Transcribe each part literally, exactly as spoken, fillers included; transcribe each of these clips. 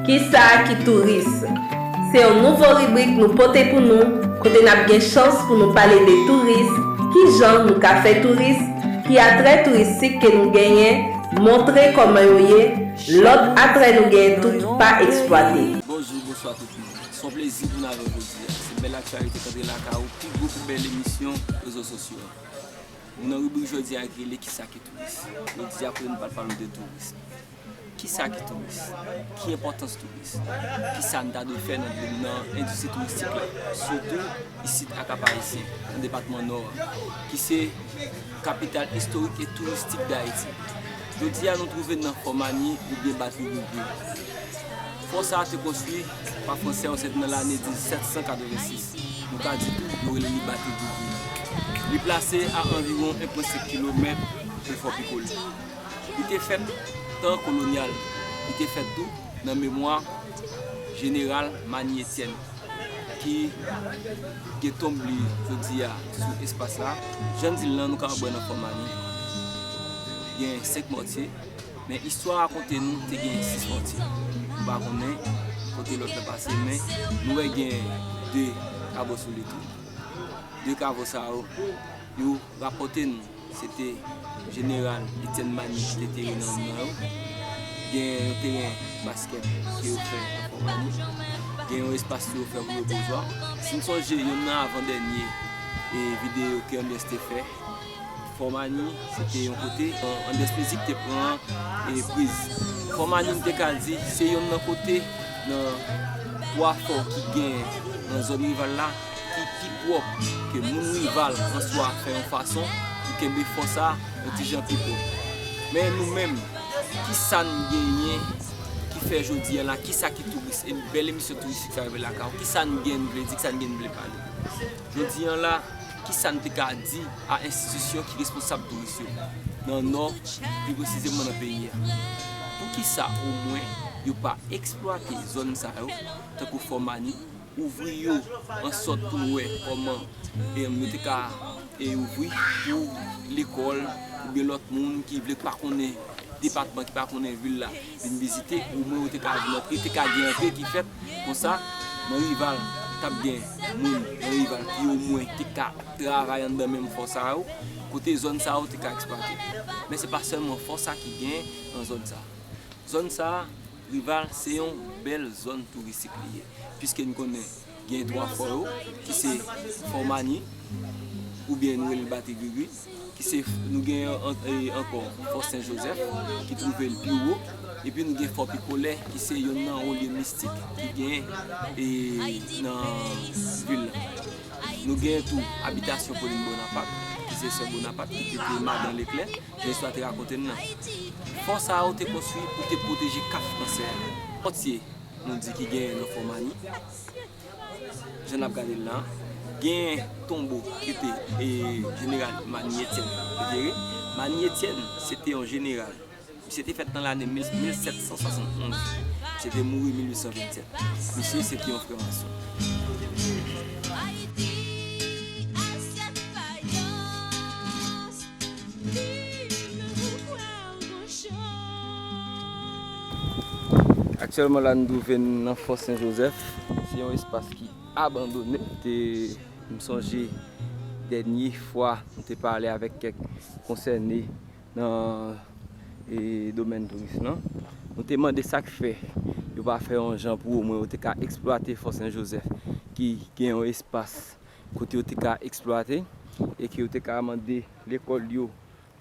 Kisa ki touris? Se yon nouvo ribrik nou pote pou nou, kote n ap gen chans pou nou pale de touris, kijan nou ka fè touris, ki atrè touristik ke nou genyen, montre kòman yo ye, lòt atrè nou genyen tou ki pa eksplwate. Bonjou, bonswa tout moun. Se yon plezi pou n avè w jodi a. Se bèl aktyalite k antre lakay ou, pi gwo pou bèl emisyon rezo sosyo. Nou nan ribrik jodi a ki rele Kisa ki touris? Jodi a kote nou pral pale w de touris. Kisa ki touris? Ki enpòtans touris? Kisa n ta dwe fè nan, nan endistri touristik la? Sitou isit a Kap Ayisyen, nan depatman Nò a, ki se kapital istorik e touristik Dayiti. Jodi a nou twouve n nan Fò Mani oubyen Batri Grigri. Fò sa a te konstwi pa Fransè yo, se te nan lane disèt san katrevensis. Nou ka di tou, yo rele li Batri Grigri. Li plase a anviwon en pwen senk kilomèt de Fò Pikole. Li te fèt tan kolonyal. Li te fèt tou nan memwa Jeneral Mani Etyèn, ki gen tonb li jodi a sou espas la. Jan n di l lan, nou kapab wè nan Fò Mani, gen senk mòtye, men istwa a rakonte nou te gen sis mòtye. Nou pa konnen kote lòt la pase, men nou wè gen de kavo sou li tou. De kavo sa yo, yo rapòte nou se te Jeneral Etyèn Mani ki te teye nan youn nan yo. Gen yon teren baskèt ke yo fè nan Fò Mani. Gen yon espas tou yo fè pou yo boujwa. Si n sonje, youn nan avan dènye e videyo ke Anbyans te fè, Fò Mani, se te yon kote, Anbyans Mizik te pran e priz. Fò Mani, m te ka di, se youn nan kote nan twa fò ki gen nan zòn Rival la, ki pi pwòp, ke moun Rival an swa fè yon fason pou kenbe fò sa a yon ti jan pi pwòp. Men nou menm, kisa n genyen ki fè jodi a la, kisa ki touris, e bèl emisyon touristik sa rive lakay ou, kisa n gen n vle di, kisa n gen n vle pale? Jodi a la, kisa n te ka di a enstitisyon ki responsab touris yo nan Nò, pi presizeman nan peyi a? Poukisa omwen yo pa eksplwate zòn sa yo, tankou Fò Mani, ouvri yo, ansòt pou n wè kòman, e, yo te ka, e, ouvri pou lekòl oubyen lòt moun ki vle pa konnen depatman, ki pa konnen vil la, vin vizite, omwen yo te ka vin antre, te ka gen antre ki fèt, konsa, nan Rival, t ap gen moun nan Rival ki omwen te ka travay anndan menm fò sa yo, kote zòn sa yo te ka eksplwate. Men se pa sèlman fò sa ki gen nan zòn sa. Zòn sa, Rival, se yon bèl zòn touristik li ye, piske n konnen gen twa fò yo, ki se Fò Mani, oubyen nou rele l Batri Grigri, ki se, nou gen an-, e, ankò Fò Sen Jozèf, ki twouve l pi wo, epi nou gen Fò Pikolè, ki se youn nan wo lye mistik ki gen, e, nan vil la. Nou gen tou abitasyon Pauline Bonaparte, ki se sè Bonaparte, ki te, te madan Leklè, jan istwa te rakonte n nan. Fò sa yo te konstwi pou te pwoteje Kaf Fransè a. Mòtye, nou di ki genyen nan Fò Mani, jan n ap gade l la, gen tonbo ki te, e, jeneral Mani Etyèn te jere. Mani Etyèn, se te yon jeneral. Misye te fèt nan lane mil, mil sèt san swasannonz. Misye te mouri mil uit san vennsèt. Misye se te yon franmason. Aktyèlman la, nou twouve n nan Fò Sen Jozèf. Se yon espas ki abandone. Te, m sonje dènye fwa m te pale avèk kèk konsène nan, e, domèn touris lan. Nou te mande sa k fè yo pa fè yon jan pou omwen yo te ka eksplwate Fò Sen Jozèf, ki gen yon espas kote yo te ka eksplwate e ke yo te ka mande lekòl yo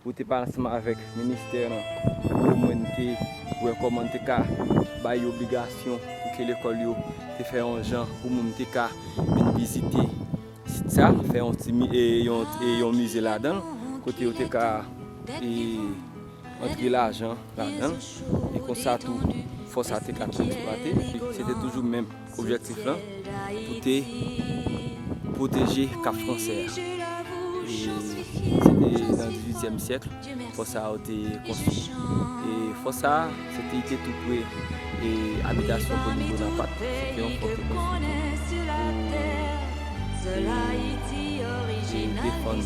pou te pale ansanm avèk ministè lan, pou omwen n te wè kòman n te ka bay obligasyon pou ke lekòl yo te fè yon jan pou moun te ka vin vizite sit sa, fè yon ti mi-, e, yon, e, yon mize ladan l, kote yo te ka, e, antre lajan ladan l, e konsa tou, fò sa te ka tou eksplwate. Se te toujou menm objektif lan, pou te pwoteje Kap Fransè a. E se te nan dizuityèm syèk, fò sa a te konstwi. E fò sa a, se te, te tou pre, e, abitasyon Pauline Bonaparte. Se te yon fò ki te konstwi tou pou, e, e defann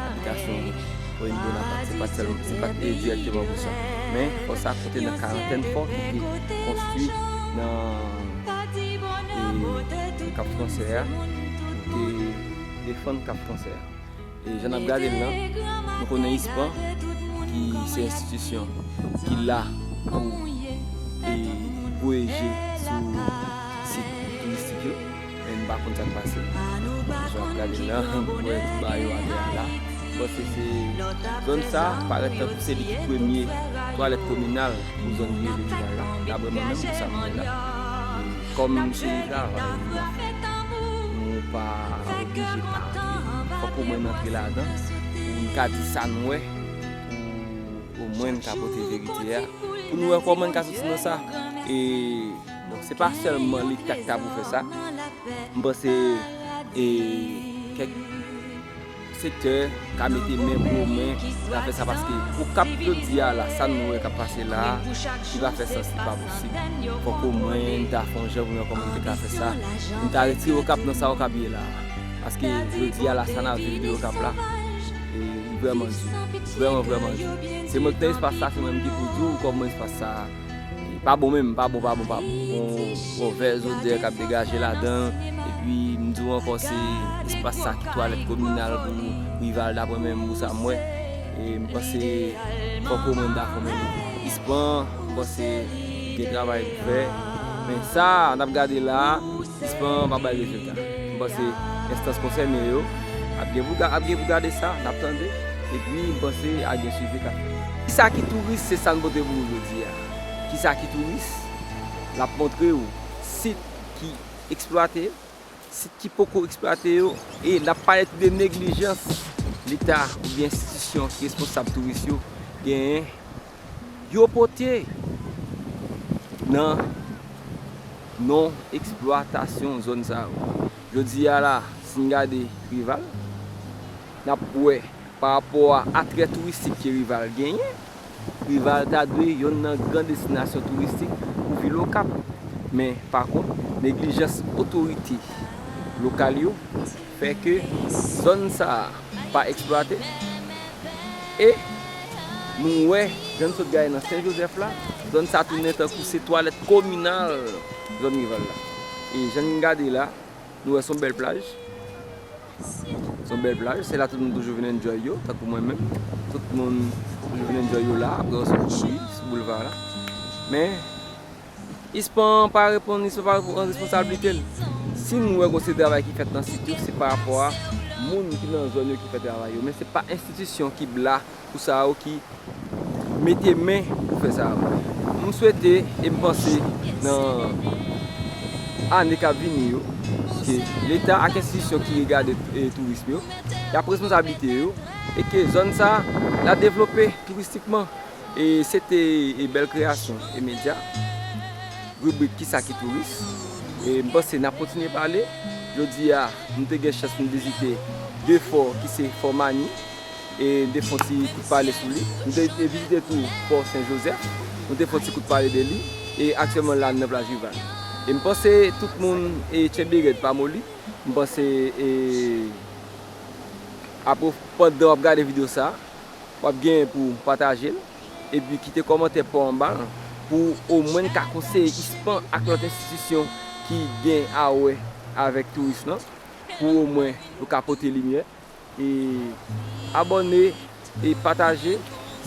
abitasyon Pauline Bonaparte. Se pa t sèl, se pa t, e, dirèkteman pou sa. Men fò sa a konte nan karantèn fò ki te konstwi Nan, e, Kap Fransè a, ki te defann Kap Fransè a. E jan n ap gade l lan, nou konnen ISPAN, ki se enstitisyon ki la pou, e, voye je sou sit touristik yo, men m pa konn sa k pase. Jan n ap gade l lan, m wè tout bagay yo atè a la. M panse se zòn sa a parèt tankou se li ki premye twalèt kominal pou zòn ki rele Rival la. Daprè mwen menm, pou sa m wè la. E kòm se yon travay nou ap fè, nou pa oblije pa antre. Fòk omwen n antre ladan pou n ka di sa n wè, pou omwen n ka pote verite a, pou nou wè kòman n ka soti nan sa. E, bon, se pa sèlman Leta ki ta pou fè sa. M panse, e, kèk sektè ka mete men pou omwen ka fè sa, paske Okap jodi a la, sa nou wè k ap pase la a, li pa fè sans, li pa posib. Fòk omwen n ta fè yon jan pou nou wè kòman n te ka fè sa, n ta retire Okap nan sa Okap ye la a. Paske jodi a la, sa n ap viv de Okap la, e, li vrèman di, vrèman, vrèman di. Se mwen ki nan espas sa, se mwen menm ki pou di w kòman espas sa e pa bon menm, pa bon, pa bon, pa bon. Yon, yon move odè k ap degaje ladan. Epi, m di w ankò, se espas sa ki twalèt kominal pou Rival, daprè menm pou sa m wè. E m panse fòk omwen n ta fè menm. ISPAN, m panse gen travay pou fè. Men sa n ap gade la a, ISPAN pa bay rezilta. M panse enstans konsène yo ap gen pou ga-, ap gen pou gade sa, n ap tande. Epi, m panse ap gen swivi k ap fèt. Kisa ki touris, se sa n pote pou ou jodi a. Kisa ki touris? L ap montre w sit ki eksplwate, sit ki poko eksplwate yo, e n ap pale tou de neglijans Leta oubyen enstitisyon ki responsab touris yo genyen, yo pote nan non-eksplwatasyon zòn sa yo. Jodi a la, si n gade Rival, n ap wè pa rapò a atrè touristik ke Rival genyen, Rival ta dwe yonn nan gran destinasyon touristik pou vil Okap. Men, pa kont, neglijans otorite lokal yo fè ke zòn sa a pa eksplwate. E nou wè, jan n sot gade nan Sen Jozèf la, zòn sa tounen tankou se twalèt kominal zòn Rival la. E jan n gade la, nou wè se yon bèl plaj. Se yon bèl plaj, se la tout moun toujou vin enjoy yo, tankou mwen menm. Tout moun toujou vin enjoy yo la, apre yo sot kouri sou boulva la. Men, ISPAN pa reponn, ISPAN pa pran responsablite l. Si nou wè gon seri travay ki fèt nan sit yo, se pa rapò a moun ki nan zòn yo ki fè travay yo, men se pa enstitisyon ki la pou sa yo ki mete men pou fè sa. M swete e m panse nan ane k ap vini yo, ke Leta ak enstitisyon ki regade, e, tourism yo, y ap responsablite yo, e ke zòn sa a, l ap devlope touristikman. E se te, e, bèl kreyasyon e medya, ribrik Kisa ki touris. E m panse n ap kontinye pale. Jodi a, nou te gen chans nou vizite de fò ki se Fò Mani. E nou te fè yon ti kout pale sou li. Nou te, te vizite tou Fò Sen Jozèf. Nou te fè yon ti kout pale de li. E aktyèlman la, n nan plaj Rival. E m panse tout moun, e, tchenbe rèd, pa moli. M panse, e, apre, pandan w ap gade videyo sa a, w ap genyen pou pataje l, epi kite kòmantè pa w anba l, pou omwen n ka konseye ISPAN ak lòt enstitisyon ki gen a wè avèk touris lan, pou omwen yo ka pote limyè. E abòne e pataje.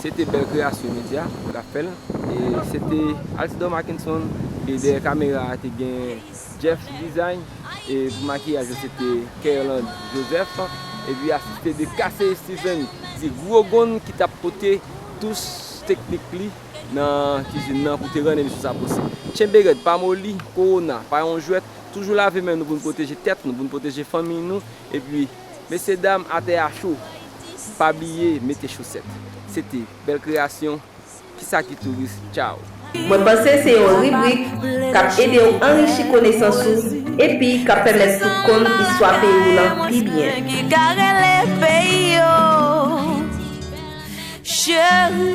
Se te Bèl Kreyasyon Medya k ap fè l. E se te Altidor Mackenson, e dèyè kamera a te gen Jeff Design, e pou makiyaj yo se te Kerland Joseph, epi asiste de K C Steven, ti gwo gonn ki t ap pote tous teknik li nan kizin nan pou te rann emisyon sa posib. Tchenbe rèd, pa moli, kowona pa yon jwèt, toujou lave men nou pou n pwoteje tèt nou, pou n pwoteje fanmi nou, epi, mesye dam, atè a cho, pa bliye mete chosèt. Se te Bèl Kreyasyon, Kisa ki touris, tchaw. Mwen panse se yon ribrik k ap ede w anrichi konesans ou epi k ap pèmèt ou konn istwa peyi w lan pi byen. Ki ka rele peyi yo, cheri.